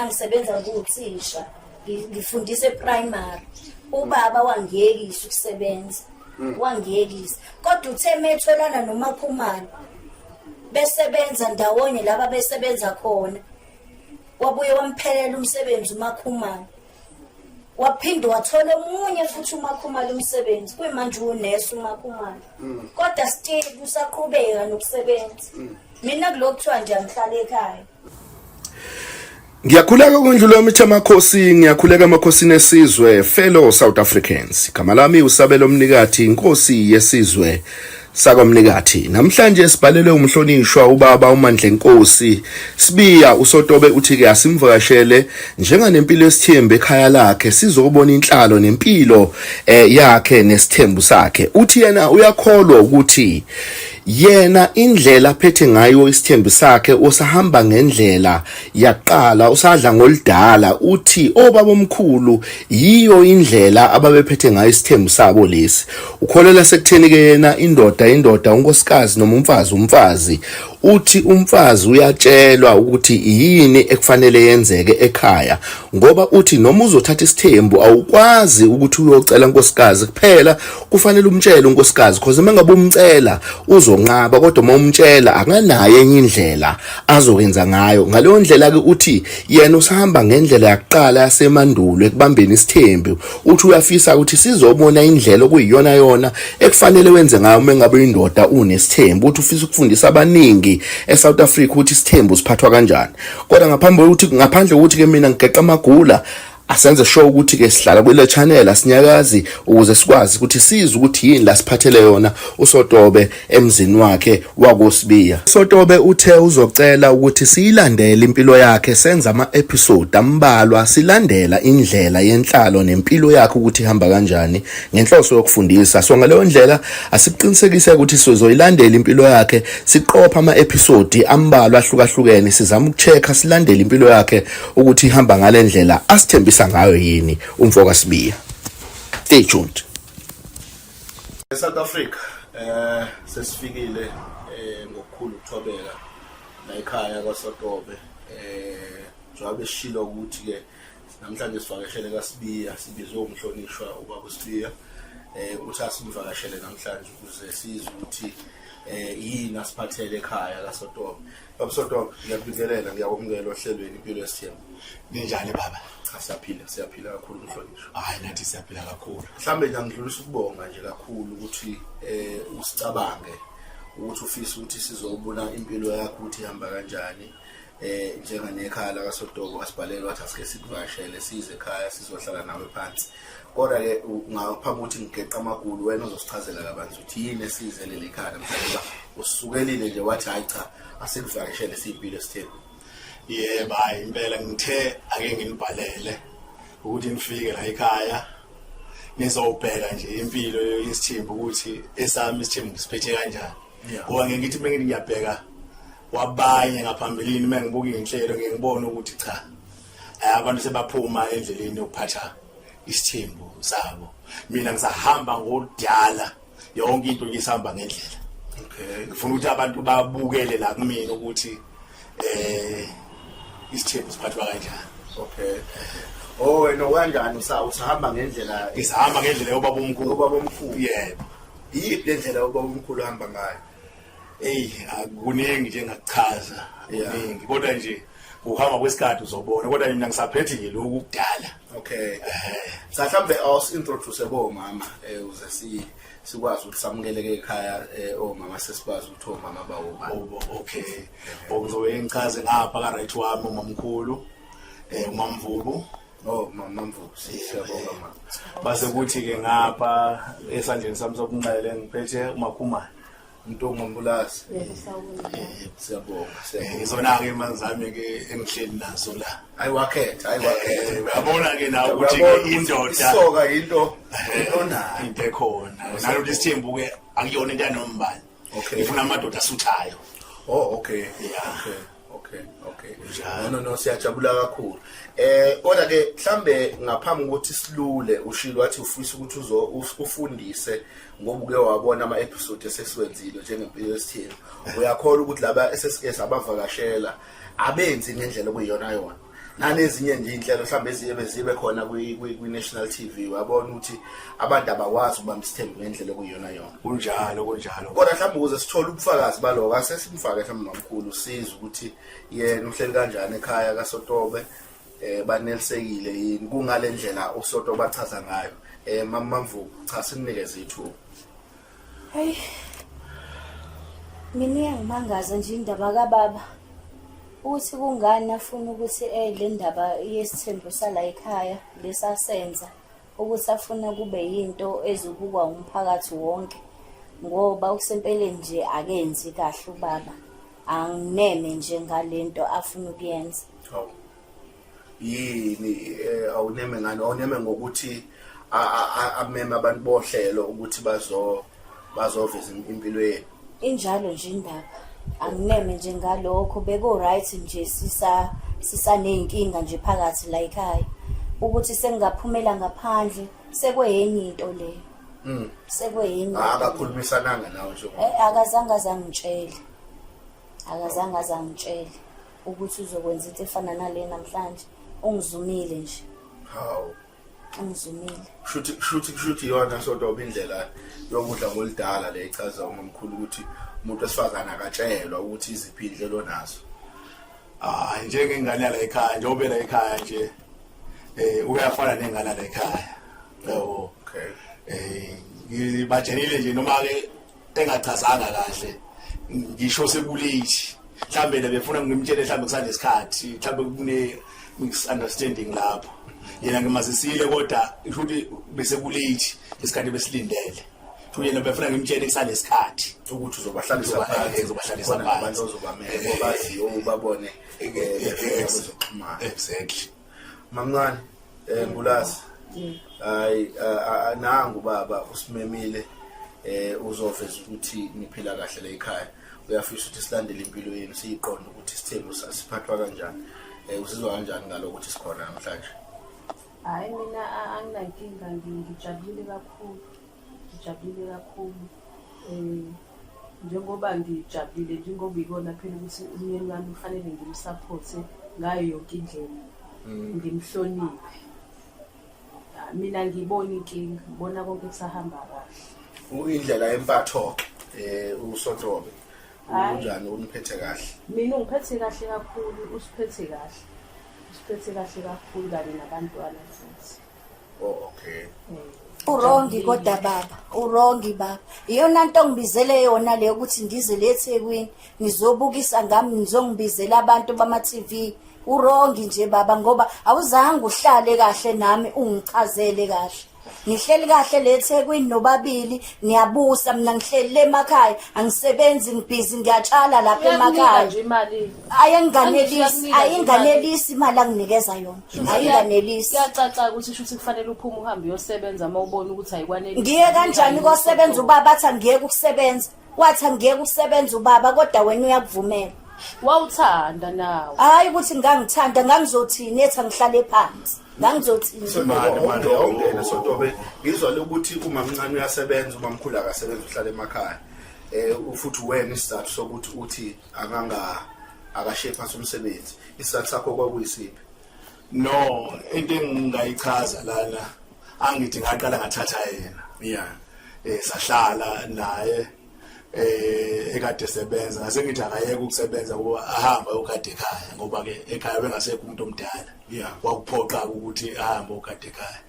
Ngangisebenza nguthisha, ngifundisa eprimary. Ubaba wangiyekisa ukusebenza, wangiyekisa. Kodwa uthe metholana noMakhumalo besebenza ndawonye laba besebenza khona, wabuye wamphelela umsebenzi uMakhumalo. Waphinde wathola omunye futhi uMakhumalo umsebenzi, kuyimanje unesi uMakhumalo. Kodwa still usaqhubeka nokusebenza. Mina kulokhu kuthiwa nje angihlale ekhaya. Ngiyakhuleka kwendlu yami ithi amakhosi, ngiyakhuleka emakhosini esizwe, fellow South Africans. Igama lami uSabelo Mnikathi, inkosi yesizwe sakwaMnikathi. Namhlanje sibhalelwe umhlonishwa ubaba uMandlenkosi Sibiya uSotobe, uthi ke asimvakashele njenganempilo yesithembu ekhaya lakhe, sizobona inhlalo nempilo yakhe nesithembu sakhe. Uthi yena uyakholwa ukuthi yena indlela aphethe ngayo isithembu sakhe usahamba ngendlela yaqala, usadla ngoludala. Uthi obaba omkhulu yiyo indlela ababephethe ngayo isithembu sabo lesi. Ukholela sekutheni ke yena indoda indoda, unkosikazi noma umfazi umfazi. Uthi umfazi uyatshelwa ukuthi yini ekufanele yenzeke ekhaya, ngoba uthi noma uzothatha isithembu awukwazi ukuthi uyocela unkosikazi kuphela, kufanele umtshele unkosikazi, because uma ngabe umcela uzonqaba, kodwa uma umtshela akanayo enye indlela azokwenza ngayo. Ngaleyo ndlela ke uthi yena usahamba ngendlela yakuqala yasemandulo ekubambeni isithembu. Uthi uyafisa ukuthi sizobona indlela okuyiyona yona ekufanele wenze ngayo uma ngabe indoda unesithembu. Uthi ufisa ukufundisa abaningi eSouth Africa ukuthi isithembu siphathwa kanjani. Kodwa ngaphambi kokuthi, ngaphandle kokuthi ke mina ngigeqa amagula, asenze sure ukuthi ke sihlala kule channel, asinyakazi, ukuze sikwazi ukuthi sizwe ukuthi yini la siphathele yona uSotobe emzini wakhe wakoSibiya. Sotobe uthe uzocela ukuthi siyilandele impilo yakhe, senza ama episode ambalwa silandela indlela yenhlalo nempilo yakhe ukuthi ihamba kanjani ngenhloso yokufundisa. So ngaleyo ndlela asikuqinisekise ukuthi sizoyilandela impilo yakhe, siqopha ama episode ambalwa ahlukahlukene, sizama ukuchecka silandele impilo yakhe ukuthi ihamba ngale ndlela asithembisa ngayo yini umfo kaSibiya. Stay tuned. ESouth Africa sesifikile ngokukhulu ukuthobeka la ekhaya kwaSotobe, njengoba besishilo ukuthi ke namhlanje sivakashele kaSibiya, sibizwe umhlonishwa ubaba uSibiya, uthi asimvakashele namhlanje ukuze sizwe ukuthi yini asiphathele ekhaya kaSotobe. Baba Sotobe, ngiyakubingelela, ngiyakwamukela ohlelweni Impilo Yesithembu. Ninjani baba? Cha, siyaphila, siyaphila kakhulu mhlonishwa. Hayi, nathi siyaphila kakhulu. Mhlambe nje angidlulisa ukubonga nje kakhulu ukuthi usicabange ukuthi ufisa ukuthi sizobona impilo yakho ukuthi ihamba kanjani, njenganekhaya la kaSotobe wasibhalela wathi asike sikuvakashele size ekhaya sizohlala nawe phansi. Kodwa ke ngaphambi ukuthi ngigeqa amagulu, wena uzosichazela kabanzi ukuthi yini esize leli khaya namhlanje, uba usukelile nje wathi hayi cha, asikuvakashele siyimpilo esithembu. Yebo, hayi impela ngithe ake nginibhalele ukuthi nifike la ekhaya nizobheka nje impilo yesithembu ukuthi esami isithembu siphethe kanjani. Ngoba ngeke ngithi mengithi ngiyabheka kwabanye ngaphambilini, uma ngibuka iy'nhlelo ngike ngibone ukuthi cha, abantu sebaphuma endleleni yokuphatha isithembu sabo. Mina ngisahamba ngodala, yonke into ngisahamba ngendlela. Ngifuna ukuthi abantu babukele la kumina ukuthi isithembu siphathwa kanjani. Okay. Oh, wena kanjani usahamba ngendlela? Ngisahamba ngendlela yobaba omkhulu. Ubaba omkhulu. Yebo. Yiphi le ndlela ubaba omkhulu uhamba ngayo? Eyi, akuningi nje engakuchaza, kuningi, kodwa nje kuhamba kwesikhathi uzobona. Kodwa mina ngisaphethe nje lokhu kudala. Okay. Mhlawumbe awusi-introduce bomama, uze sikwazi ukuthi samukeleke ekhaya, omama sesibazi ukuthi omama bawobani. Oh, okay. Ngizobe ngichaze ngapha ka right wami umamkhulu, umamvubu. Oh, mama Mvubu, siyabonga mama. Base kuthi ke ngapha esandleni sami sokunxele ngiphethe uMakhumalo. Mntungu Mbulasi. Yebo, sawubona. Siyabonga, siyabonga. Izona ke imali zami ke engihleli nazo la. Hayi wakhetha, hayi wakhetha. Uyabona ke nawe ukuthi ke Uyabona ukuthi indoda isoka into onayo. Into ekhona. Nalokuthi isithembu ke akuyona into yanombani. Ifuna amadoda asuthayo. Oh, okay. Yeah. Okay. Kunjalo. No, no, no, siyajabula kakhulu. Kodwa ke mhlambe ngaphambi kokuthi silule, ushilo wathi ufisa ukuthi uzo ufundise ngoba uke wabona ama episode esesiwenzile njengempilo yesithembu. Uyakholwa ukuthi laba esesike sabavakashela abenzi ngendlela okuyiyona yona. Nanezinye nje inhlelo mhlawumbe eziye bezibe khona kwi-national TV, wabona ukuthi abantu abakwazi ukubamba isithembu ngendlela okuyiyona yona. Kunjalo, kunjalo. Kodwa mhlawumbe ukuze sithole ubufakazi baloko, asesimfake mhlawumbe mamkhulu siza ukuthi yena uhleli kanjani ekhaya kaSotobe, banelisekile yini kungale ndlela uSotobe achaza ngayo. Mamamvubu, cha, simnikeze ithuba. Hayi, mina iyangimangaza nje indaba kababa, ukuthi kungani afuna ukuthi le ndaba yesithembu sala ekhaya lesasenza, ukuthi afuna kube yinto ezobukwa umphakathi wonke, ngoba okusempeleni nje akenzi kahle ubaba. Angineme nje ngalento afuna ukuyenza. Hawu, yini awuneme ngani? Awuneme ngokuthi ameme abantu bohlelo ukuthi bazoveza impilo yenu? Injalo nje indaba, angineme nje ngalokho. Beko-right nje sisaney'nkinga nje phakathi la ekhaya, ukuthi sengingaphumela ngaphandle sekweyenye into leyo, sekweyenye into. Akakhulumisananga nawe nje? Akazange azangitshele, akazange azangitshele ukuthi uzokwenza into efana nale namhlanje. Ungizumile nje. Hawu. Ungizumile. Shuthi iyona Sotobe indlela yokudla ngoludala le ichaza umamkhulu ukuthi umuntu wesifazane akatshelwa ukuthi iziphi indlela onazo. Ah, njengengane yala ekhaya nje, obela ekhaya nje, uyafana nengane yala ekhaya, yabo. Ngibatshelile nje, noma ke engachazanga kahle, ngisho sekulate, mhlambe le befuna ngimtshele mhlambe kusanesikhathi, mhlambe kune misunderstanding lapho. Yena ngimazisile, kodwa isho ukuthi bese kulate isikhathi besilindele. Futhi yena befuna ngimtshele kusanesikhathi ukuthi uzobahlalisa phansi. Uzobahlalisa khona phansi. Nabantu ozobamela obaziyo, ubabone befika bezoxhumana. Exactly. Mamncane, Ngulazi, hayi, nangu baba usimemile, uzoveza ukuthi niphila kahle la ekhaya. Uyafisa ukuthi silandele impilo yenu, siyiqonde ukuthi isithembu siphathwa kanjani. Usizwa kanjani ngalokho ukuthi sikhona namhlanje? Hhayi, mina anginankinga, ngijabulile kakhulu, ngijabulile kakhulu. Njengoba ngijabulile, njengoba ikona phela ukuthi umyeni wami kufanele ngimsaphothe ngayo yonke indlela, ngimhloniphe. Ah, mina ngibona inkinga, ngibona konke kusahamba kahle. Indlela yempatho-ke, uSotobe Hhayi. unjani, uniphethe kahle? Mina ungiphethe kahle kakhulu, usiphethe kahle, usiphethe kahle kakhulu kanye nabantwana futhi. Oh, okay. U-wrong kodwa baba, u-wrong baba. Iyona nto ongibizele yona leyo, ukuthi ngize le eThekwini ngizobukisa ngami, ngizongibizela abantu bama-TV. U-wrong nje baba, ngoba awuzange uhlale kahle nami ungichazele kahle. Ngihleli kahle le eThekwini nobabili, niyabusa, mina ngihleli le emakhaya, angisebenzi, ngibhizi ngiyatshala lapha Uyakunika emakhaya. nje imali. Ayinganelisi, Uyakunika nje ayinganelisi imali anginikeza yona, ayinganelisi. Kuyacaca ukuthi shuthi kufanele uphume uhambe uyosebenza uma ubona ukuthi ayikwanelisi. Ngiye kanjani kosebenza? Ubaba athi angiyeke ukusebenza, wathi angiyeke ukusebenza ubaba, kodwa wena uyakuvumela. Wawuthanda nawe. Hhayi ukuthi ngangithanda, ngangizothini ethi angihlale phansi, ngangizothini? Mani, mani. Awungena Sotobe, ngizwa lokuthi umamncane uyasebenza, umamkhulu akasebenzi, uhlala emakhaya. Futhi wena isizathu sokuthi uthi akanga akashiye phansi umsebenzi, isizathu sakho kwakuyisiphi? No, into engingayichaza lana, angithi ngaqala ngathatha yena, sahlala naye, ekade sebenza, ngase ngithi akayeke ukusebenza ngoba ahamba ukade ekhaya, ngoba ke ekhaya bengasekho umuntu omdala. Kwakuphoqa ukuthi ahambe ukade ekhaya.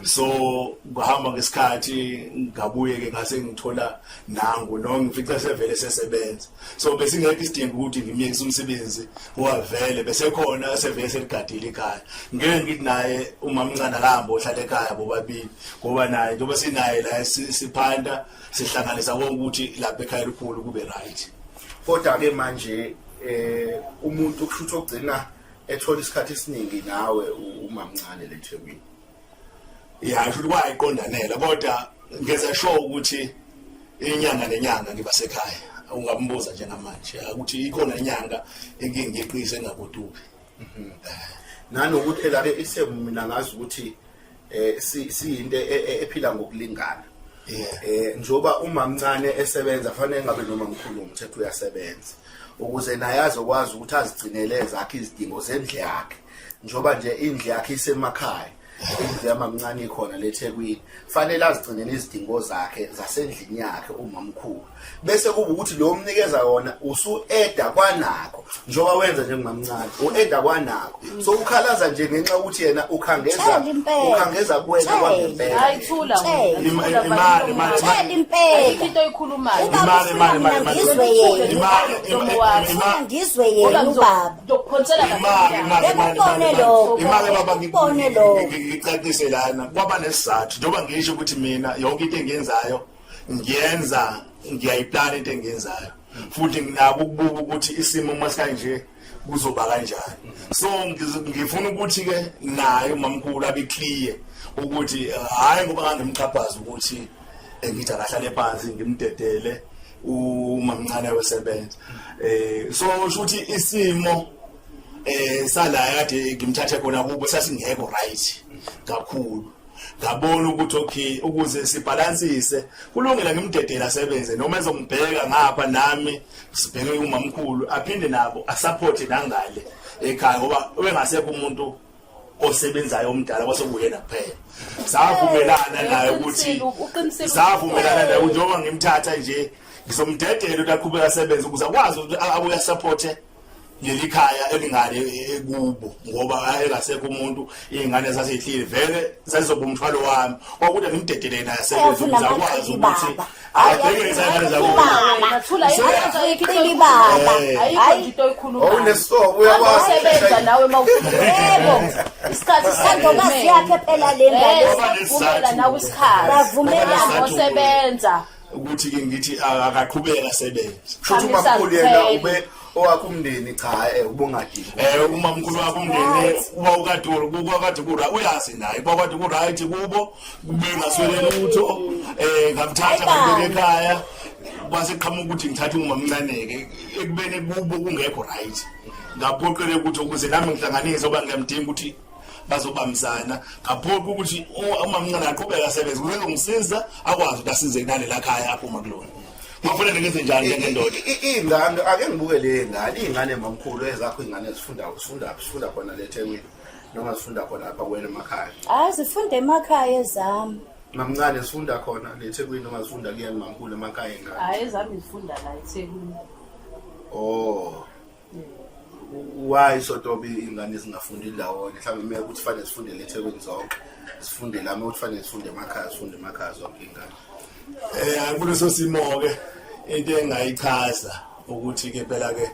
So kuhamba ngesikhathi ngabuye ke ngase ngithola nangu no ngifica sevele sesebenza, so besingekho isidingo ukuthi ngimyekise umsebenzi ngoba vele bese khona sevele seligadile ekhaya. Ngeke ngithi naye umamncane akahambe ohlala ekhaya bobabili, ngoba naye njengoba sinaye la siphanda sihlanganisa konke ukuthi lapha ekhaya elikhulu kube right. Kodwa ke manje umuntu kushuthi ogcina ethola isikhathi esiningi nawe umamncane leThekwini. Ya, shuthi kwayiqondanela, kodwa ngenza sure ukuthi inyanga nenyanga ngiba sekhaya. Ungambuza njengamanje ukuthi ikhona inyanga engike ngiqise engagoduki. Nanokuthi phela ke isemu mina ngazi ukuthi siyinto ephila ngokulingana. Njoba umamncane esebenza, fanele ngabe noma mkhulu umthetho uyasebenza ukuze naye azokwazi ukuthi azigcinele ezakhe izidingo zendle yakhe. njengoba nje indlu yakhe isemakhaya indlu yamamncane ikhona leThekwini fanele azigcinele izidingo zakhe zasendlini yakhe umamkhulu bese kuba ukuthi lo mnikeza yona usu-eda kwanakho njengoba wenza njengomamncane u-eda kwanakho so ukhalaza nje ngenxa yokuthi yena ukhangeza Tshela impela. ukhangeza kuwena Tshela. kwangempela Hayi thula Tshela. wena, thula, Imali, imali, Tshela Ayikho impela. into oyikhulumayo. Ubaba Imali, ufuna imali, mina imali, ngizwe imali. yena. Imali, Mlomo wakho. Ufuna ngizwe Ngoba yena ubaba. ngizokuphonsela kahle Imali, indaba. imali, imali, Bekubone imali. lokho. Imali baba Bekubone lokho. ngicacise lana kwaba nesizathu njengoba ngisho ukuthi mina yonke into engiyenzayo ngiyenza ngiyayiplana into engiyenzayo futhi nginako ukubuka ukuthi isimo uma sikanje kuzoba kanjani so ngifuna ukuthi ke naye umamkhulu abe clear ukuthi hhayi ngoba ngangimxhaphaza ukuthi ngithi akahlale phansi ngimdedele umamncane wesebenza so usho ukuthi isimo sala kade ngimthathe khona kubo sasingekho right kakhulu ngabona ukuthi okay ukuze sibalansise kulungile ngimdedela asebenze noma ezongibheka ngapha nami sibheke umamkhulu aphinde nabo asupport nangale ekhaya ngoba ubengasekho umuntu osebenzayo omdala kwasokuyena kuphela savumelana naye ukuthi Uqinisile, savumelana naye njengoba ngimthatha nje ngizomdedela ukuthi aqhubeke asebenze ukuze akwazi ukuthi abuye asupporte leli khaya elingale ekubo ngoba engasekho umuntu iy'ngane zaseyihlile vele zazizoba umthwalo wami kwakuthi ngimdedele naye asebenze Ayafuna ukuze akwazi amaqili ukuthi baba. abheke izingane zakubo Baba. Thula, ayikho into Ayafuna baba. Ayikho Hayi. nje into oyikhulumayo. Awunesitoko uyakwazi Usebenza nawe uma ufuna. Yebo. Isikhathi Intandokazi yakhe phela le ngane. Kwaba Vumela nesizathu. nawe isikhathi. Bavumelana. Osebenza. Ukuthi ke ngithi akaqhubeke asebenze. Shuthi umamkhulu yena ube owakho umndeni cha ubungadingi. Umamkhulu wakho umndeni uba ukade kwakade kura uyazi naye kwakade ku right kubo kube ngaswele lutho ngamthatha ngambeka ekhaya kwase qhamuka ukuthi ngithathe umamncane ke ekubeni kubo kungekho right ngaphoqele ukuthi ukuze nami ngihlanganise oba ngiyamdinga ukuthi bazobambisana ngaphoqa ukuthi umamncane aqhubeke asebenze ukuze ezongisiza akwazi ukuthi asize nalela khaya aphuma kulona kufanele ngenze njani njengendoda. Iy'ngane ake ngibuke le ngane iy'ngane mamkhulu ezakho iy'ngane zifunda zifunda zifunda khona le Thekwini noma zifunda khona lapha kuwena emakhaya. Hayi zifunda emakhaya ezami. Mamncane zifunda khona le Thekwini noma zifunda kuyena mamkhulu emakhaya iy'ngane. Hayi ezami zifunda la eThekwini. Oh. Why sotobi ingane zingafundi ndawonye mhlawumbe uma ukuthi fanele zifunde le Thekwini zonke zifunde la uma ukuthi fanele zifunde emakhaya zifunde emakhaya zonke ingane. Kuleso simo ke into engayichaza ukuthi ke phela ke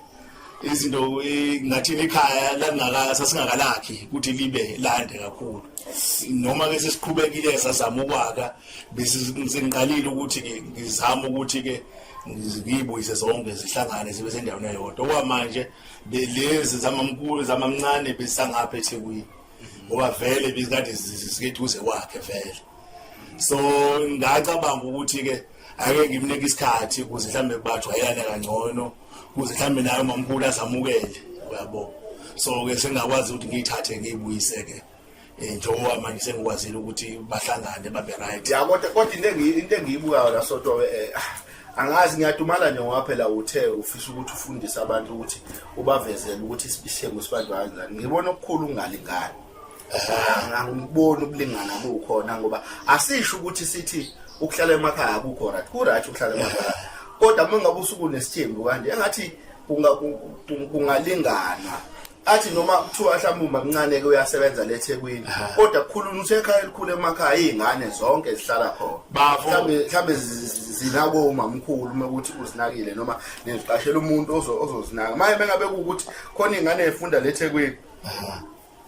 izinto ngathi ikhaya langaka sasingakalakhi ukuthi libe lande kakhulu noma ke sesiqhubekile sazama ukwakha bese sengiqalile ukuthi ke ngizama ukuthi ke ngiyibuyise zonke zihlangane zibe sendaweni eyodwa okwamanje lezi zamamkhulu zamamncane besangapha eThekwini ngoba vele bizikade zikeduze kwakhe vele so ngacabanga ukuthi ke ake ngimnike isikhathi ukuze mhlambe bajwayelane kangcono ukuze mhlambe naye umamkhulu azamukele uyabo so ke sengakwazi ukuthi ngiyithathe ngiyibuyise ke njengoba manje sengikwazile ukuthi bahlangane babe right. Ya kodwa kodwa into into engiyibukayo la Sotobe angazi ngiyadumala nje ngoba phela uthe ufisa ukuthi ufundise abantu ukuthi ubavezele ukuthi isihlengo sibanjwa kanjani ngibona okukhulu ukungalingani angiboni ukulingana kukhona ngoba asisho ukuthi sithi ukuhlala emakhaya akukho right ku right ukuhlala emakhaya kodwa uma ngabe usuku nesithembu kanje engathi kungalingana athi noma kuthiwa mhlawumbe umamncane ke uyasebenza le eThekwini kodwa kukhuluma uthe ekhaya elikhulu emakhaya izingane zonke zihlala khona mhlawumbe mhlawumbe zinako umamkhulu uma ukuthi uzinakile noma niziqashela umuntu ozozinaka maye mengabe kuwukuthi khona ingane efunda le eThekwini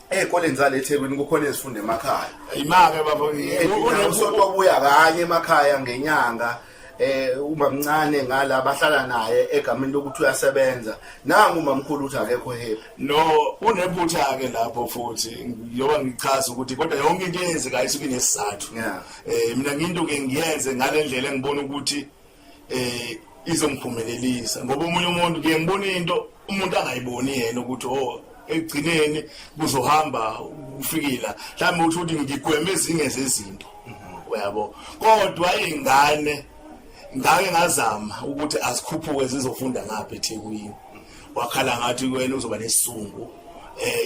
ey'koleni zale eThekwini kukhona ezifunda emakhaya imake baba usonto obuya kanye emakhaya ngenyanga umamncane ngala bahlala naye egameni lokuthi uyasebenza nangu umamkhulu uthi akekho happy no unephutha ke lapho futhi njengoba ngichaza ukuthi kodwa yonke into eyenzekayo isuke inesizathu mina nginto ke ngiyenze ngalendlela engibona ukuthi izongiphumelelisa ngoba omunye umuntu ngiye ngibona into umuntu angayiboni yena ukuthi oh ekugcineni kuzohamba kufikila mhlawumbe uthi ukuthi ngigweme ezinye zezinto uyabo kodwa ingane ngake ngazama ukuthi azikhuphuke zizofunda ngapha eThekwini wakhala ngathi wena uzoba nesisungu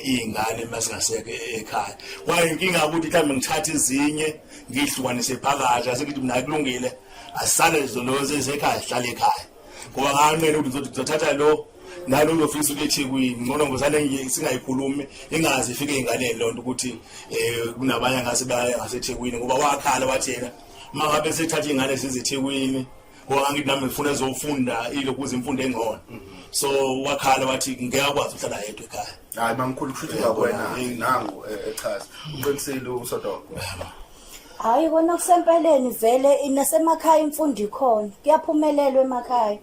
Iy'ngane mazingasekho ekhaya kwaye inkinga ukuthi mhlawumbe ngithathe ezinye ngiyihlukanise phakathi, ase ngithi mina kulungile, asisale zona esekhaya, sihlale ekhaya, ngoba nganqena ukuthi ngizothatha lo nalo uzofisa ukuthi eThekwini ngcono ngozane singayikhulumi, ingaze ifike ey'nganeni loo nto ukuthi kunabanye angase baya ngaseThekwini, ngoba wakhala wathi yena uma ngabe sethatha iy'ngane zize eThekwini, ngoba ngithi nami ngifuna ezofunda ilokhu imfundo engcono, so wakhala wathi ngeke akwazi ukuhlala yedwa ekhaya. Hayi mamkhulu, kusho ukuthi ngakwena nangu echaza uqinisile uSodoko. Hayi kona kusempeleni vele, nasemakhaya imfundo ikhona, kuyaphumelelwa emakhaya.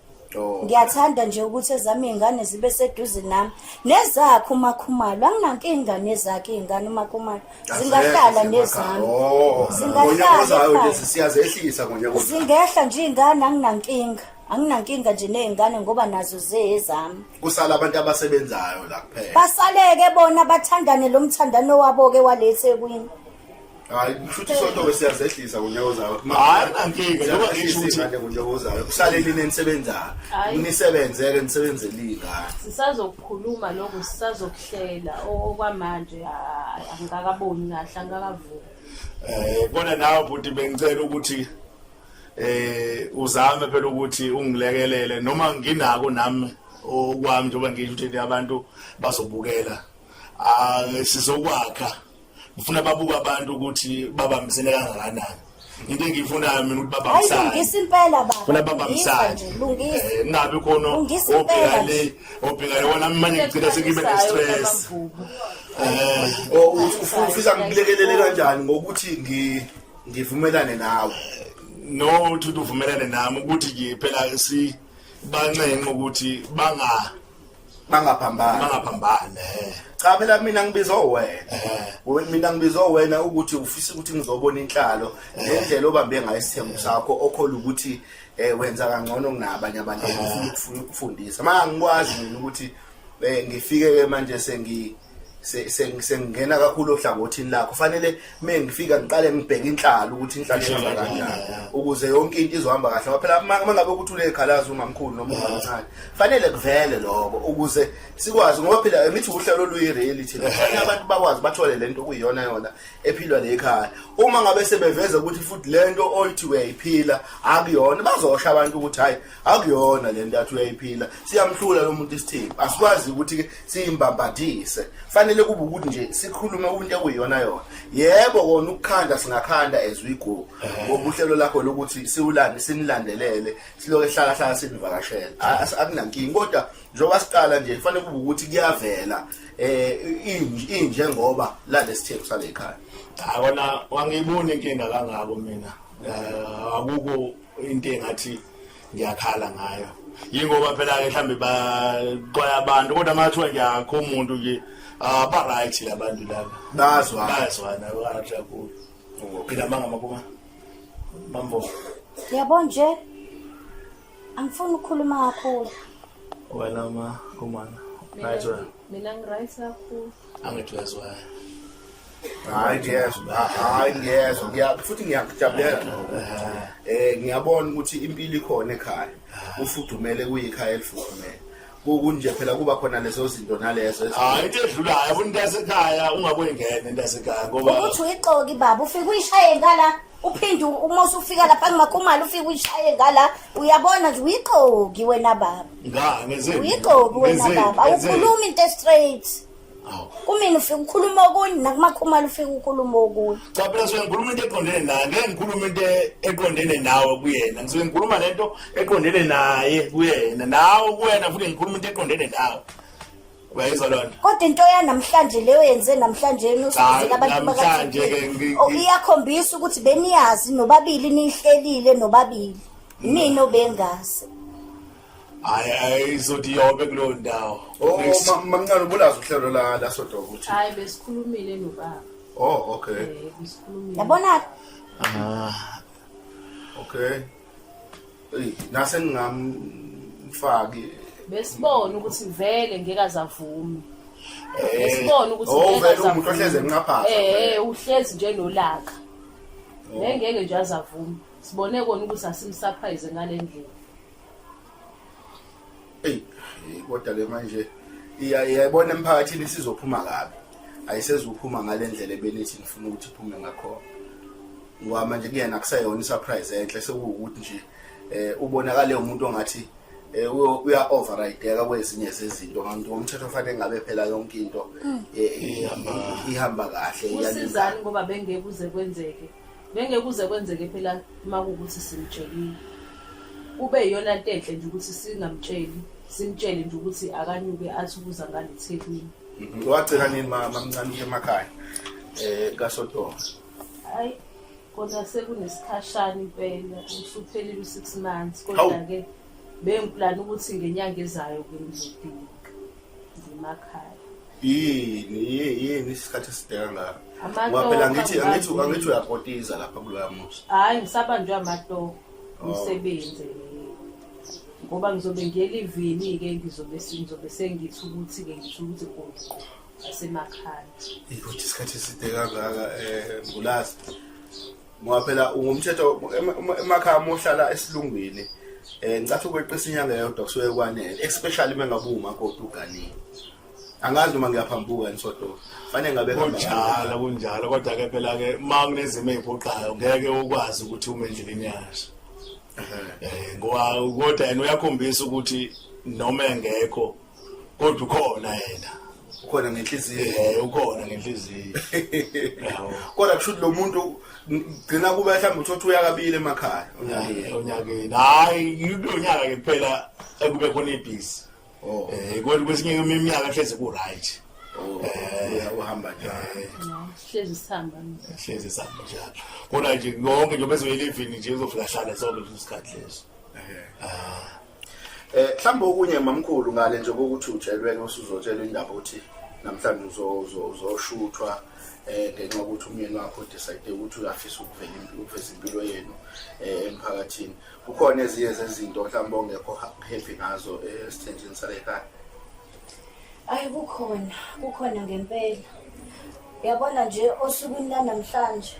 Ngiyathanda nje ukuthi ezami iy'ngane zibe seduze nami, nezakhe uMakhumalo, anginankinga nezakhe iy'ngane uMakhumalo, zingahlala nezami. Oh, Zingahlala ozayo nje ekhaya. siyazehlisa ngonyaka ozayo. Zingehla nje iy'ngane, anginankinga, anginankinga nje ney'ngane ngoba nazo zeyezami. Kusala abantu abasebenzayo la kuphela. Basaleke bona bathandane lo mthandano wabo-ke waleThekwini. Hayi, kusho ukuthi isonto siyazehlisa ngonyaka ozayo. Hayi, akunankinga, njengoba ngisho ukuthi- Siyazehlisa ngonyaka ozayo. Kusalele nenisebenzayo. Hayi. Nisebenzeke nisebenzele iy'ngane. Sisazokukhuluma lokho, sisazokuhlela. Okwamanje angikakaboni kahle, angikakavumi. Kodwa nawe bhuti, bengicela ukuthi uzame phela ukuthi ungilekelele noma nginako nami okwami, njengoba ngisho ukuthi abantu bazobukela, ah, sizokwakha, ngifuna babuka abantu ukuthi babambisene kangakanani. Into engiyifunayo mina ukuthi Hayi, babambisane. lungisa impela baba. Funa babambisane. Lungisa nje, lungisa. Kungabi khona Lungisa impela obheka nje. le, obheka le, wona manje ngigcina sengibe ne-stress. Oh, ufisa ngikulekelele kanjani ngokuthi ngivumelane nawe? No, uthi uvumelane nami ukuthi nje phela si banxenxe ukuthi Bangaphambani. Bangaphambani. Cha phela mina ngibizwa wena. Mina ngibizwa wena ukuthi ufisa ukuthi ngizobona inhlalo nendlela obambe ngayo isithembu sakho, okhola ukuthi wenza kangcono kunabanye abantu, ufuna ukufundisa. Manje angikwazi mina ukuthi ngifike ke manje sengingena kakhulu ohlangothini lakho. Fanele mengifika ngiqale ngibheke inhlalo ukuthi inhlalo ihamba kanjani ukuze yonke into izohamba kahle, ngoba phela uma ngabe ukuthi unekhalazi umamkhulu noma umamncane, fanele kuvele lokho ukuze sikwazi, ngoba phela ngithi uhlelo oluyi-reality, fanele abantu bakwazi bathole lento kuyiyona yona ephilwa lekhaya. Uma ngabe sebeveza ukuthi futhi lento oyithi uyayiphila akuyona, bazosho abantu ukuthi hayi, akuyona lento athi uyayiphila, siyamhlula lo muntu isithembu. Asikwazi ukuthi ke siyimbambadise, fanele kube ukuthi nje sikhulume into ekuyiyona yona. Yebo kona ukukhanda singakhanda as we go, ngoba uhlelo lakho lokuthi siwulande sinilandelele, siloke hlala hlala sinivakashela, akunankinga, kodwa njengoba siqala nje fanele kube ukuthi kuyavela injengoba lalesithembu sale ekhaya. Cha kona wangibona inkinga kangako mina. Akukho into engathi ngiyakhala ngayo, yingoba phela ke mhlambe baxwaya abantu, kodwa mathiwa ngiyakho umuntu nje, ah, ba right labantu laba. Bazwa. Bayazwana, right kakhulu phela manga makuma mambo. Yabo nje, angifuni ukukhuluma kakhulu. Wena ma kumana right wena? Mina ngi-right kakhulu. Angithi uyazwana. Hayi ngiyezwa, hayi ngiyezwa, ngiya futhi ngiyakujabulela lokho. Ngiyabona ukuthi impilo ikhona ekhaya, ufudumele, kuyikhaya elifudumele. Kunje phela kuba khona lezo zinto nalezo. Hayi, into edlulayo, yabona into yasekhaya ungabuyingena into yasekhaya ngoba Ukuthi uyixoki baba, ufike uyishaye ngala, uphinde uma usufika lapha kuMakhumalo ufike uyishaye ngala, uyabona nje uyixoki wena baba. Nga ngenzeni? Uyixoki wena Ngenzeni? baba, Ngenzeni? awukhulumi into straight. Awu. Kumina ufike ukhuluma okunye, nakuMakhumalo ufike ukhuluma okunye. Cha phela suke ngikhuluma into eqondene naye, ngeke ngikhulume into eqondene nawe kuyena, ngisuke ngikhuluma lento eqondene naye kuyena, nawe kuwena futhi ngikhuluma into eqondene nawe, uyayizwa loo nto? Kodwa into yanamhlanje leyo yenze namhlanje usizile abantu namhlanje ke Oh, iyakhombisa ukuthi beniyazi nobabili, niyihlelile nobabili, mina obengazi. Hayi, ayizothi yobe kuleyo ndawo. Oh, Next. Mamncane, ubulazi uhlelo la sodwa ukuthi. Hayi, besikhulumile nobaba. Oh, okay. Besikhulumile. Yabona. Okay. Ey, nase ngingamfaki. Besibona ukuthi vele ngeke azavume. Besibona ukuthi Oh, ngeke vele umuntu azavume. ohlezi enqaphaza. Uhlezi nje nolaka. Bengeke nje azavume. Sibone kona ukuthi asimsurprise ngale ndlela. Ey, kodwa ke manje Iyayibona emphakathini isizophuma kabi. Ayisezuphuma ngalendlela ebenithi nifuna ukuthi iphume ngakhona. Ngoba manje kuyena akuseyona isurprise enhle sekuwukuthi nje ubonakale umuntu ongathi uya overrideka kwezinye zezinto kanti ngomthetho fanele ngabe phela yonke into ihamba kahle. Kusizani ngoba bengeke kuze kwenzeke, bengeke kuze kwenzeke phela uma kuwukuthi simtshelile. Kube iyona nto enhle nje ukuthi singamtsheli, simtshele nje ukuthi akanyuke athi ukuza ngale Thekwini. Wagcina nini mamncane emakhaya kaSodoma? Hayi kona sekunesikhashana impela, usuphelile u-6 months, kodwa-ke bengiplana ukuthi ngenyanga ezayo-ke ngizofika ngemakhaya. Yini isikhathi eside kangaka? Ngoba phela angithi uyakotiza lapha kuloya muzi. Hhayi ngisabanjwe amatoho ngisebenze ngoba ngizobe ngiyelivini-ke ngizobe sengithi ukuthi-ke ngithi ukuthi goqo asemakhaya. Ukuthi isikhathi eside kangaka Mbulazi. Ngoba phela ungumthetho emakhaya uma uhlala esilungwini ngicathi ukweqisa inyanga eyodwa kusuke kwanele, especially uma ngabe uwumakoti uganile. Angazi noma ngiyaphambuka nisodo. Fanele ngabe kunjalo kunjalo, kodwa ke phela ke uma kunezimo eziphoqayo ngeke ukwazi ukuthi ume endleleni yazo. Ngoba kodwa yena uyakhombisa ukuthi noma engekho kodwa ukhona yena. Ukhona ngenhliziyo. Ukhona ngenhliziyo. Kodwa kusho ukuthi lo muntu gcina kube mhlawumbe uthothi uyakabili emakhaya onyakeni. Onyakeni. Hayi kulonyaka ke kuphela ekube khona ibhizi. Kodwa kwesinye iminyaka hlezi ku right. Uhamba njalo. Hlezi sihamba. Hlezi sihamba njalo. Kodwa nje konke nje bese uyelivini nje uzofika hlale sonke leso sikhathi leso. Mhlawumbe okunye mamkhulu ngale nje kokuthi utshelwe usuzotshelwa indaba ukuthi namhlanje uzoshuthwa ngenxa yokuthi umyeni wakho decide ukuthi uyafisa ukuvela impilo, ukuveza impilo yenu emphakathini. Kukhona ezinye zezinto mhlawumbe ongekho happy ngazo esithenjini sale ekhaya? Ayi kukhona, kukhona ngempela. Uyabona nje osukwini lanamhlanje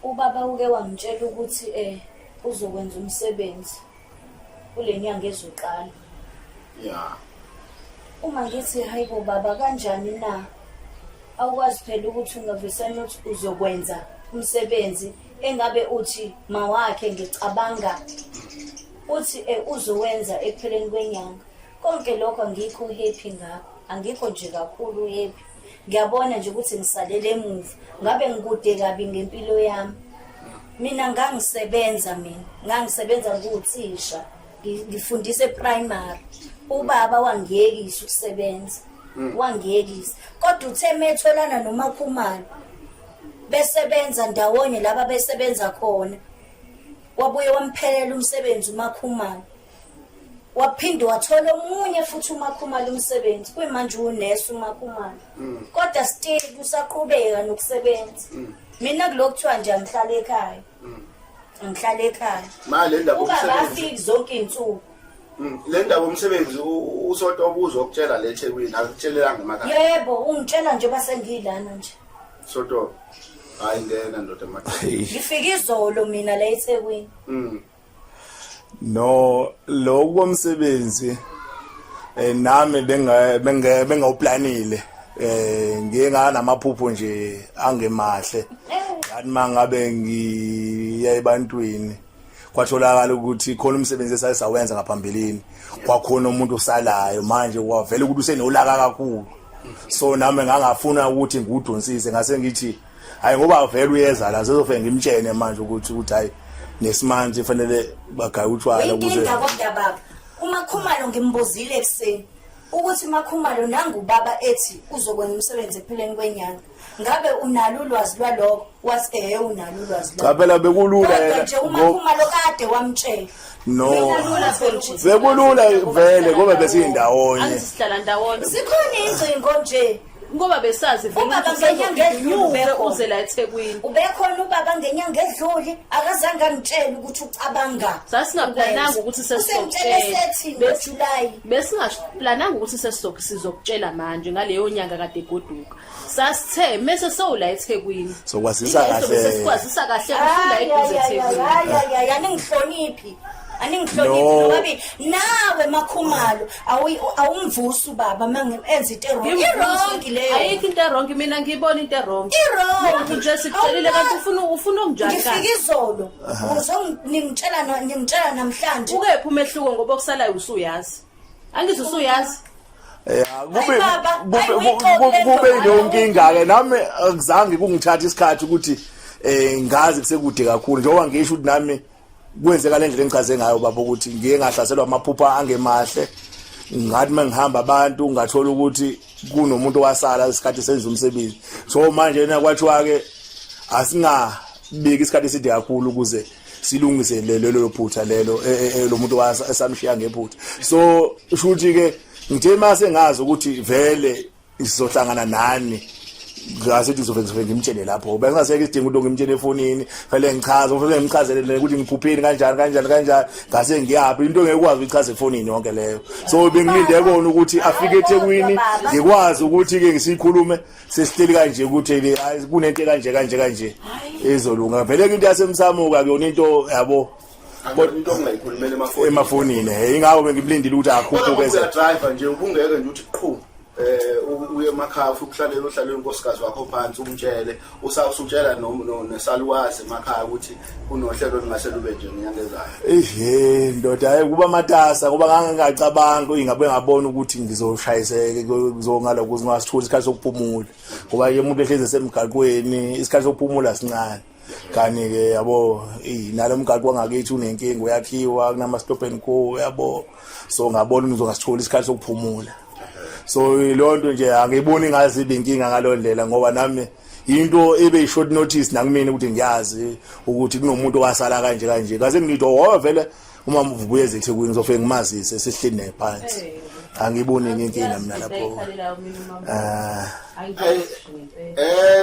ubaba uke wangitshela ukuthi uzokwenza umsebenzi kule nyanga ezoqala. Uma ngithi hayibo baba kanjani na? Awukwazi phela ukuthi ungavesana uthi uzokwenza umsebenzi engabe uthi mawakhe ngicabanga uthi uzowenza ekupheleni kwenyanga. Konke lokho angikho happy ngakho, angikho nje kakhulu happy. Ngiyabona nje ukuthi ngisalele emuva, ngabe ngikude kabi ngempilo yami. Mina ngangisebenza, mina ngangisebenza nguthisha, ngifundisa eprimary. Ubaba wangiyekisa ukusebenza, wangiyekisa. Kodwa uthe metholana noMakhumalo besebenza ndawonye laba besebenza khona, wabuye wamphelela umsebenzi uMakhumalo. Waphinde wathola omunye futhi uMakhumalo umsebenzi, kuyimanje unesi uMakhumalo. Kodwa still usaqhubeka nokusebenza. Mina kulokhu kuthiwa nje angihlale ekhaya. Ngihlale ekhaya. Ma le ndaba Ubaba umsebenzi. afiki zonke iy'nsuku. Le ndaba umsebenzi usonto ubuzokutshela le eThekwini, akutshelelanga emakhaya. Yebo, ungitshela nje basengilana nje. Soto. Hayi ngena ndoda emakhaya. Ngifike izolo mina la eThekwini. No, lokhu komsebenzi nami benga benga bengawuplanile ngiye nganamaphupho nje angemahle. Ngathi mangabe ngiya ebantwini kwatholakala ukuthi khona umsebenzi esayisawenza ngaphambilini, kwakhona umuntu osalayo manje kwavela ukuthi usenolaka kakhulu. So nami ngangafuna ukuthi ngudonsise, ngase ngithi hayi ngoba vele uyeza la sezofike ngimtshene manje ukuthi hayi nesimanje fanele bagaye utshwala ukuze. Inkinga kodwa baba, uMakhumalo ngimbuzile ekuseni ukuthi uMakhumalo nangu baba ethi uzokwenza umsebenzi ekupheleni kwenyanga, ngabe unalo ulwazi lwalokho? Wathi ehe unalo ulwazi Cha phela bekulula Kodwa yena nje uMakhumalo kade wamtshela. No. Bekulula phela ukuthi Bekulula vele ngoba besiyindawonye. Angithi sihlala ndawonye. Sikhona ingcingo nje. Ngoba besazi vele Ubaba ukuthi ngenyanga edlule usezophinde ubekhona. uze la eThekwini. Ubekhona ubaba ngenyanga edlule, akazange angitshele ukuthi ucabanga. Sasingaplananga ukuthi Usengitshele sesizokutshela. sethi ngoJuly. Besingaplananga ukuthi sizokutshela manje ngaleyo nyanga kade egoduka. Sasithe mase sewula eThekwini. Sokwazisa kahle. Sesikwazisa kahle usula Hayi eduze hayi eThekwini. hayi hayi hayi aningihloniphi. Aningihloniphi No. nobabili. Nawe Makhumalo awumvusi ubaba mangenza into e-wrong. I-wrong leyo. Ayikho into e-wrong, mina ngiyibona into e-wrong. I-wrong. Nje sikutshelile kanti ufuna okunjani Ngifika kanti? izolo. Uzongitshela namhlanje. Ukephi umehluko ngoba okusalayo usuyazi? Angithi usuyazi. Ya, kube Hayi baba, kube hayi uyixoxe le kube nto. yileyo nkinga ke nami akuzange kungithatha isikhathi ukuthi ngazi kusekude kakhulu njengoba ngisho ukuthi nami kwenzeka le ndlela engichaze ngayo baba ukuthi ngiye ngahlaselwa amaphupha angemahle, ngathi mengihamba abantu ngathola ukuthi kunomuntu owasala isikhathi senza umsebenzi. So manje na kwathiwa ke asingabiki isikhathi eside kakhulu ukuze silungise lelo phutha lelo lo muntu esamshiya ngephutha. So shuthi ke ngithe mase ngazi ukuthi vele sizohlangana nani, ngase ngizobe ngimtshele lapho, bengingaseke isidingo ukuthi ngimtshele efonini, vele ngichaze, ufike ngimchazele ukuthi ngiphupheni kanjani kanjani kanjani, ngase ngiyaphi, into engekwazi ukuyichaza efonini yonke leyo. So bengilinde kona ukuthi afike eThekwini ngikwazi ukuthi ke ngisikhulume sesihleli kanje ukuthi hayi kunento kanje kanje kanje ezolunga. Vele into yasemsamuka kuyona into yabo Kodwa into ongayikhulumela emafonini. Emafonini, ingakho bengimlindile ukuthi akhuphuke. Kodwa uya drive nje, ubungeke nje uthi qhu uye emakhaya, ufike uhlalele uhlalele unkosikazi wakho phansi, umtshele usawusutshela nesalukazi emakhaya ukuthi kunohlelo olungase lube nje ngenyanga ezayo? Ehe ndoda, hayi kuba matasa ngoba ngangingacabanga ingabe ngabona ukuthi ngizoshayiseke kuzongala ukuze ngingasitholi isikhathi sokuphumula, ngoba ke umuntu ehlezi esemgaqweni isikhathi sokuphumula sincane. Kani ke yabo nalo mgaqo wangakithi unenkinga, uyakhiwa, kunama stop and go yabo, so ngabona ngizongasithola isikhathi sokuphumula. So leyo nto nje angiboni ngazi ibe inkinga ngalo ndlela, ngoba nami into ebe i-short notice nakumina ukuthi ngiyazi ukuthi kunomuntu owasala kanje kanje, ngase ngithi oh vele uma uvubuye eThekwini ngizofike ngimazise sihleli naye phansi. Angiboni enye inkinga mina lapho.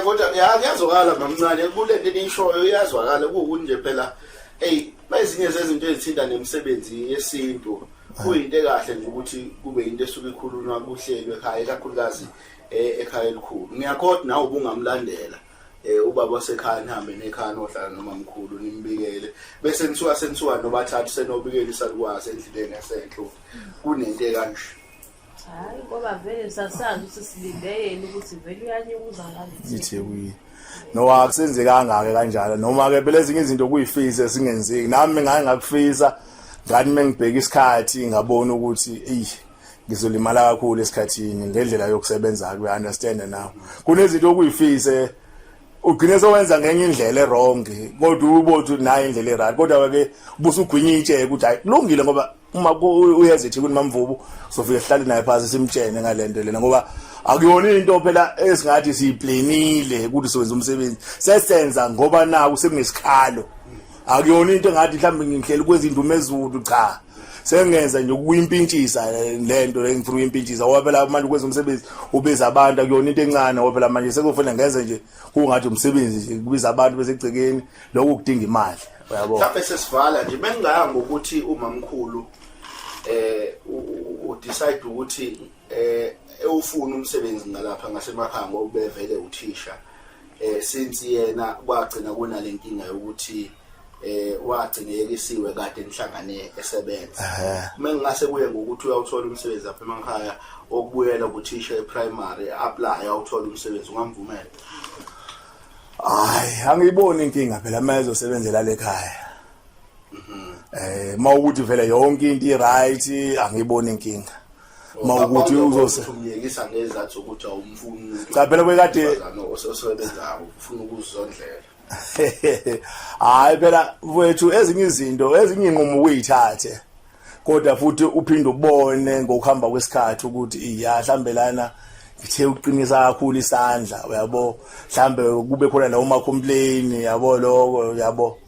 Kodwa ya kuyazwakala mamncane kule nto eniyishoyo, iyazwakala kuwukuthi nje phela ey ezinye zezinto ezithinta nemisebenzi yesintu kuyinto ekahle nje ukuthi kube into esuke ikhulunywa kuhlelwe ekhaya, ikakhulukazi ekhaya elikhulu. Ngiyakhoda nawe ubungamlandela ubaba wasekhaya, nihambe nekhaya nohlala noma mkhulu, nimbikele, bese nithiwa senithiwa nobathathu senobikela isalukazi endleleni yasenhlo kunento ekanje. Hayi ngoba vele sasazi ukuthi silinde yena ukuthi vele uyanyukuza ngale iThekwini. No, akusenzekanga ke kanjalo, noma ke phela ezinye izinto kuyifisa singenzeki. Nami ngake ngakufisa, ngathi mengibheka isikhathi ngabona ukuthi eyi ngizolimala kakhulu esikhathini ngendlela yokusebenza. Ku understand now, kunezinto okuyifise ugcine sowenza ngenye indlela e-wrong, kodwa ubothi nayo indlela e-right, kodwa ke ubusugwinya itshe ukuthi hayi kulungile, ngoba uma uyeza eThekwini Mamvubu sofike sihlale naye phansi simtshene ngalento lena, ngoba akuyona into phela esingathi siyiplanile ukuthi sowenza umsebenzi, sesenza ngoba naku sekunesikhalo. Akuyona into engathi mhlawumbe ngihleli kwenza indumezulu, cha, sengenza nje ukuyimpintshisa lento le ngifuna ukuyimpintshisa, ngoba phela manje ukwenza umsebenzi ubiza abantu akuyona into encane, ngoba phela manje sekufanele ngenze nje kungathi umsebenzi nje kubiza abantu besegcekeni, lokhu kudinga imali, uyabo. Mhlawumbe sesivala nje, bengingaya ngokuthi umamkhulu u decide ukuthi ewufuna umsebenzi ngalapha ngasemakhaya ngoba ubevele uthisha, since yena kwagcina kunalenkinga yokuthi wagcina yekisiwe kade nihlangane esebenza, mengingase kuye ngokuthi uyawuthola umsebenzi apha emakhaya okubuyela kuthisha e-primary, apply awuthola umsebenzi, ungamvumela? Hayi, angiyiboni inkinga phela uma ezosebenzela lekhaya. Mawukuthi vele yonke into i-right, angiyiboni inkinga. Mawukuthi uzose umyekisa ngezathu ukuthi awumfuni umuntu Cha, phela kwekade- wesifazane osebenzayo ufuna ukuzondlela. Hayi phela mfowethu, ezinye izinto, ezinye inqumo ukuyithathe, kodwa futhi uphinde ubone ngokuhamba kwesikhathi ukuthi iya mhlambe lana ngithe uqinisa kakhulu isandla, uyabo, mhlambe kube khona lawo ma complain yabo lokho, yabo,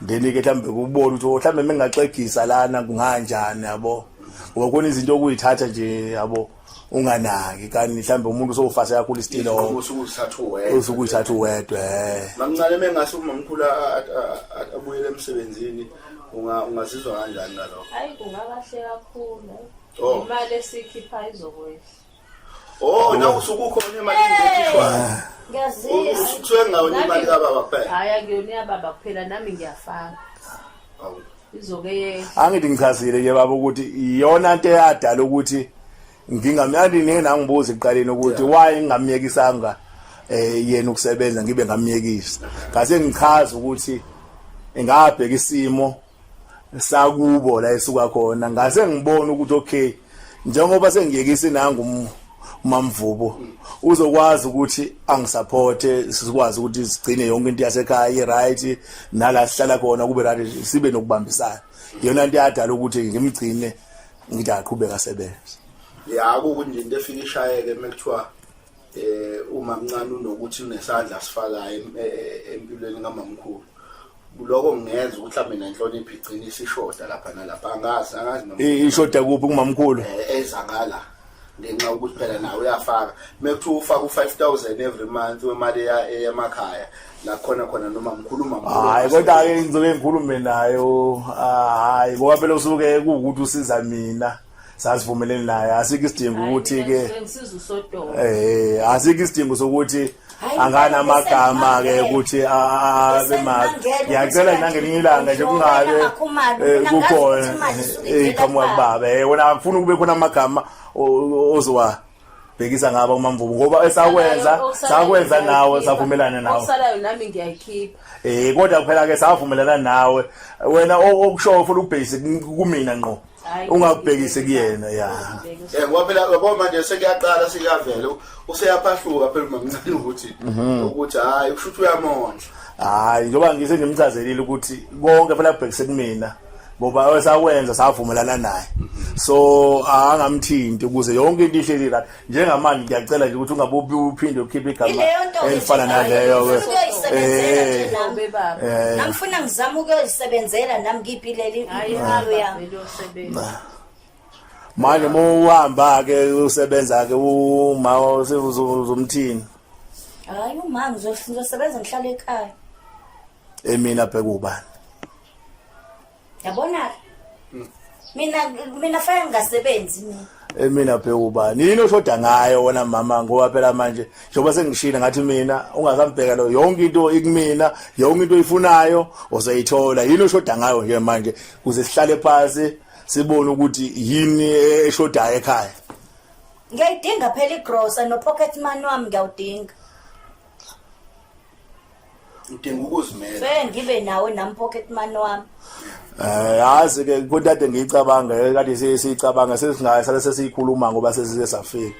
then ke mhlambe kubona ukuthi mhlambe mengaxegisa lana kunganjani, yabo, ngoba khona izinto okuyithatha nje yabo unganaki, kanti mhlambe umuntu usowufase kakhulu isitilo. Usukuzithatha uwedwa. Usukuyithatha uwedwa. Mamncane, mengase umamkhulu abuyele emsebenzini, ungazizwa kanjani ngalokho? Hayi, kungakahle kakhulu. Oh. Imali esiyikhipha izokwehla. Oh, na usukukhona imali ekhishwayo. Ngiyazizwa. Usukusuke ngawona imali kababa kuphela. Hayi, akuyona iyababa kuphela, nami ngiyafaka. Awu. Izoke yehle. Angithi ngichazile nje baba ukuthi iyona nto eyadala ukuthi ngingamyali ngeke nangibuza ekuqaleni ukuthi why ngingamyekisanga yena ukusebenza ngibe ngamyekisa. Ngase ngichaza ukuthi ngabheka isimo sakubo la esuka khona ngase ngibona ukuthi okay njengoba sengiyekise nangu uMamvubo uzokwazi ukuthi angisupporte sikwazi ukuthi sigcine yonke into yasekhaya i-right nala sihlala khona kube right sibe nokubambisana. Iyona nto yadala ukuthi ngimgcine ngithi aqhubeka asebenze. Ya, kukuthi nje into efike ishayeke mekuthiwa uma mncane unokuthi unesandla asifakayo empilweni kamamkhulu, lokho kungenza ukuthi mhlawumbe nenhlonipho igcine isishoda lapha nalapha. Angazi noma Ishoda kuphi kumamkhulu? Eza ngala ngenxa yokuthi phela nawe uyafaka, mekuthiwa ufaka u-5000 every month wemali eyemakhaya la khona khona noma mkhulu mamkhulu. Hayi, kodwa ke ngizoke ngikhulume nayo. Hayi, ngoba phela usuke kuwukuthi usiza mina, sasivumelene naye, asikho isidingo ukuthi ke Sengisiza uSodolo. Asikho isidingo sokuthi Hayi, angana amagama ke besengimangele. ukuthi abe mabi. Besengimangele Ngiyacela ukuthi nangelinye ilanga nje kanti kungabe wena Makhumalo, mina ngazi kukhona ukuthi imali isuke ivela iqhamuka kubaba. kubaba. Wena akufuni kube khona amagama ozowa bhekisa ngaba uMamvubu ngoba esakwenza sakwenza nawe, savumelana nawe. Okusalayo nami ngiyayikhipha. Kodwa phela ke savumelana nawe wena, okushoyo ufuna ukubhekise kumina ngqo. Hhayi, ungakubhekisi kuyena ya. Ngoba phela yabo manje sekuyaqala sekuyavela useyaphahluka phela umamncane ukuthi hayi kusho ukuthi uyamondla. Hayi, njengoba ngise ngimchazelile ukuthi konke phela kubhekise kumina ngoba esakwenza savumelana naye, so angamthinti ukuze yonke into ihleli right. Njengamanje ngiyacela nje ukuthi ungabe uphinde ukhiphe igama Ileyo nto-ke elifana nje, naleyo ke. ngifuna ukuyoyisebenzela nje nami. Yobe baba. Nami ngizama ukuyoyisebenzela nami ngiyipilele Hayi, impilo hamba yami. vele uyosebenza. Manje uma uhamba ke usebenza ke uma uzomthini? Hayi, uma ngizosebenza ngihlale ekhaya. Emina bheka ubani? Yabona mina fanele ngingasebenzi mina. Emina bheka ubani? Yini oshoda ngayo wena mama? Ngoba phela manje njengoba sengishilo ngathi mina ungasambheka lo, yonke into ikumina, yonke into oyifunayo uzoyithola. Yini oshoda ngayo nje manje kuze sihlale phansi sibone ukuthi yini eshodayo ekhaya? Ngiyayidinga phela igrosa no-pocket money wami ngiyawudinga. Udinga ukuzimela. Fanele ngibe nawo nami pocket money wami. Yazi ke kodwa ngiyicabanga kade siyicabanga sesingaye sale sesiyikhuluma ngoba sesize safika.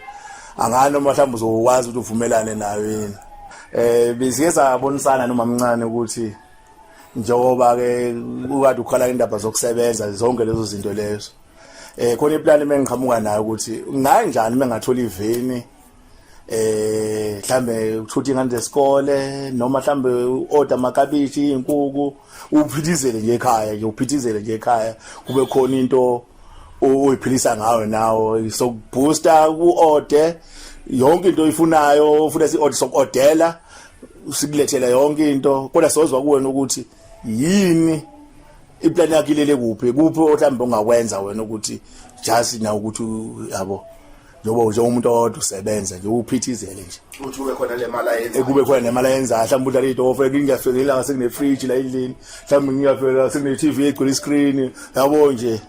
Angani noma mhlawumbe uzokwazi ukuthi uvumelane nayo yini. Besike sabonisana noma mncane ukuthi njengoba ke ukade ukhala indaba zokusebenza zonke lezo zinto lezo. Khona iplan mengiqhamuka nayo ukuthi ngayenjani mengathola iveni mhlambe uthutha ingane zesikole noma mhlambe uorder amakabishi, izinkukhu, uphithizele nje ekhaya nje, uphithizele nje ekhaya kube khona into oyiphilisa ngayo nawo, sokubooster ku-order yonke into oyifunayo, ufuna si-order soku-ordela sikulethela yonke into, kodwa sozwa kuwena ukuthi yini iplan yakho, ilele kuphi kuphi mhlawumbe ongakwenza wena ukuthi just na ukuthi yabo njengoba nje umuntu owodwa usebenza nje uphithizele nje. Ukuthi kube khona le mali ayenzayo. Kube khona nemali ayenzayo, mhlawumbe udlala itofu, ngingafika ilanga sekune fridge la endlini, mhlawumbe ngingafika sekune TV egcwele iscreen, yabo nje.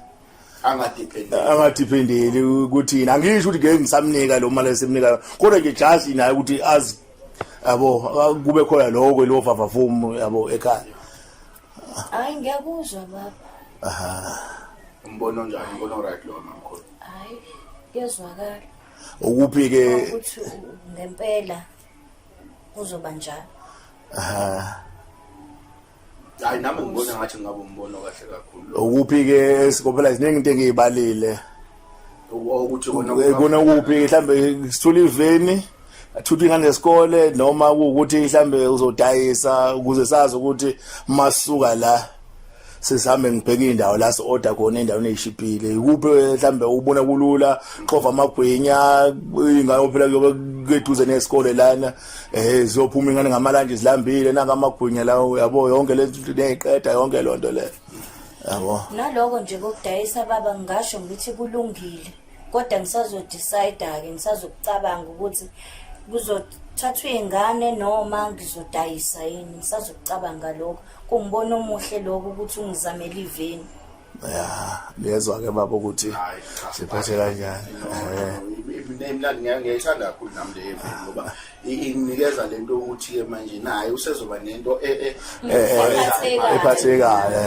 Angadepend. Angadependeli ukuthi angisho ukuthi ngeke ngisamnika lo mali esimnika, kodwa nje just naye ukuthi azi yabo kube khona lokho lo vavavumu yabo ekhaya. Hayi, ngiyakuzwa baba. Aha. Umbono njani? Umbono right lo, mamkhulu? Hayi, kuyezwakala. Ukuphi ke? Ukuthi ngempela kuzoba njalo. Aha. Hayi, nami ngibona ngathi ngabe umbono kahle kakhulu. Ukuphi ke sikophela ziningi into engiyibalile. Ukuthi kona Kona kuphi mhlambe sithula iveni athutha ingane zesikole noma kuwukuthi mhlambe uzodayisa ukuze sazi ukuthi masuka la sesihambe ngibheke indawo la si-order khona endaweni eyishibhile, ikuphi mhlambe ubona kulula xova amagwinya ingane phela kuyobe keduze nesikole lana, ziyophuma ingane ngamalanje zilambile, nanga amagwinya la, yabo yonke le nto neyiqeda yonke lonto le, yabo. Naloko nje kokudayisa baba ngingasho ngithi kulungile, kodwa ngisazodecide-ke, ngisazokucabanga ukuthi kuzothathwa iy'ngane noma ngizodayisa yini. Ngisazokucabanga lokho. Kuwumbono omuhle lokho ukuthi ungizamele iveni. Ya, liyezwa ke baba ukuthi Hayi, cha, siphathe kanjani. Imnandi, ngiyayithanda kakhulu nami le event ngoba inginikeza lento ukuthi ke manje naye usezoba nento ephathekayo,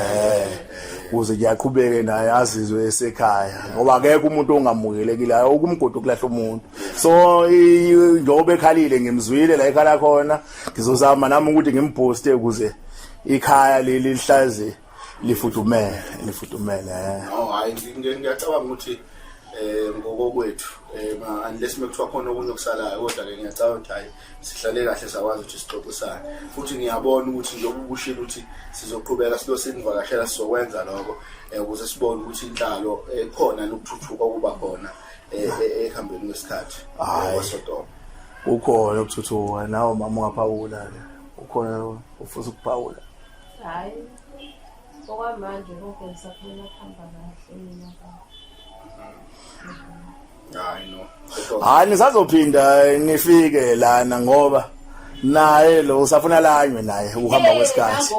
ukuze kuyaqhubeke naye azizwe esekhaya, ngoba akekho umuntu ongamukelekile, okumgodi okulahla umuntu. So njengoba ekhalile, ngimzwile la ekhala khona, ngizozama nami ukuthi ngimbooste ukuze ikhaya leli lihlaze lifudumele, lifudumele. No, hayi, ngiyacabanga ukuthi ngokokwethu, unless mekuthiwa khona okunye okusalayo, kodwa ke ngiyacabanga ukuthi hayi, sihlale kahle, sakwazi ukuthi sixoxisane. Futhi ngiyabona ukuthi njengoba ubushilo ukuthi sizoqhubeka silo sinivakashela, sizokwenza lokho ukuze sibone ukuthi inhlalo ekhona nokuthuthuka kuba khona ekuhambeni kwesikhathi. Hhayi. Kwasodoma. Ukhona ukuthuthuka. Nawe mama ungaphawula ke, ukhona ufisa ukuphawula? Hhayi, okwamanje konke ngisakhuluma kuhamba kahle mina baba. Hayi, no, Sodoma. Hayi, nisazophinda nifike lana ngoba naye lo usafuna lanywe naye ukuhamba kwesikhathi.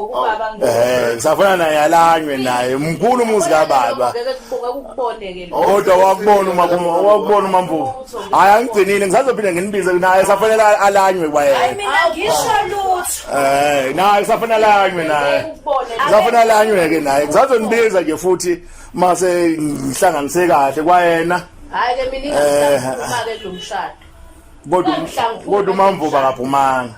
Kusafuna naye alanywe naye, mkhulu umuzi kababa. Ngeke ukubone-ke lo. Kodwa wakubona uma wakubona uMamvubu. Hayi, angigcinile, ngisazophinda nginibize, naye safanele alanywe Hayi, kwayena. mina ngisho lutho. Naye kusafanele alanywe naye. Ngeke ukubone. Kusafanele alanywe ke naye. Ngisazonibiza nje futhi mase ngihlanganise kahle kwayena. Hhayi-ke, mina ingakhuluma-ke kulo mshado. Kodwa kodwa uMamvubu akaphumanga.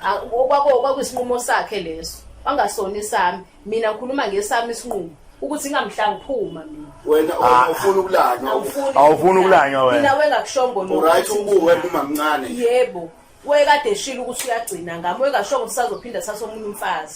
Kwakuyisinqumo sakhe leso, kwangasona isami. Mina ngikhuluma ngesami isinqumo ukuthi ngingamhla ngiphuma mina. Wena ufuna ukulanywa? Angifuni. Awufuni ukulanywa wena? Mina wengakushongo lokho. Uright ukuwe uma mncane. Yebo, wekade eshilo ukuthi uyagcina ngami, wengashongo ukuthi sazophinda thatha omunye umfazi.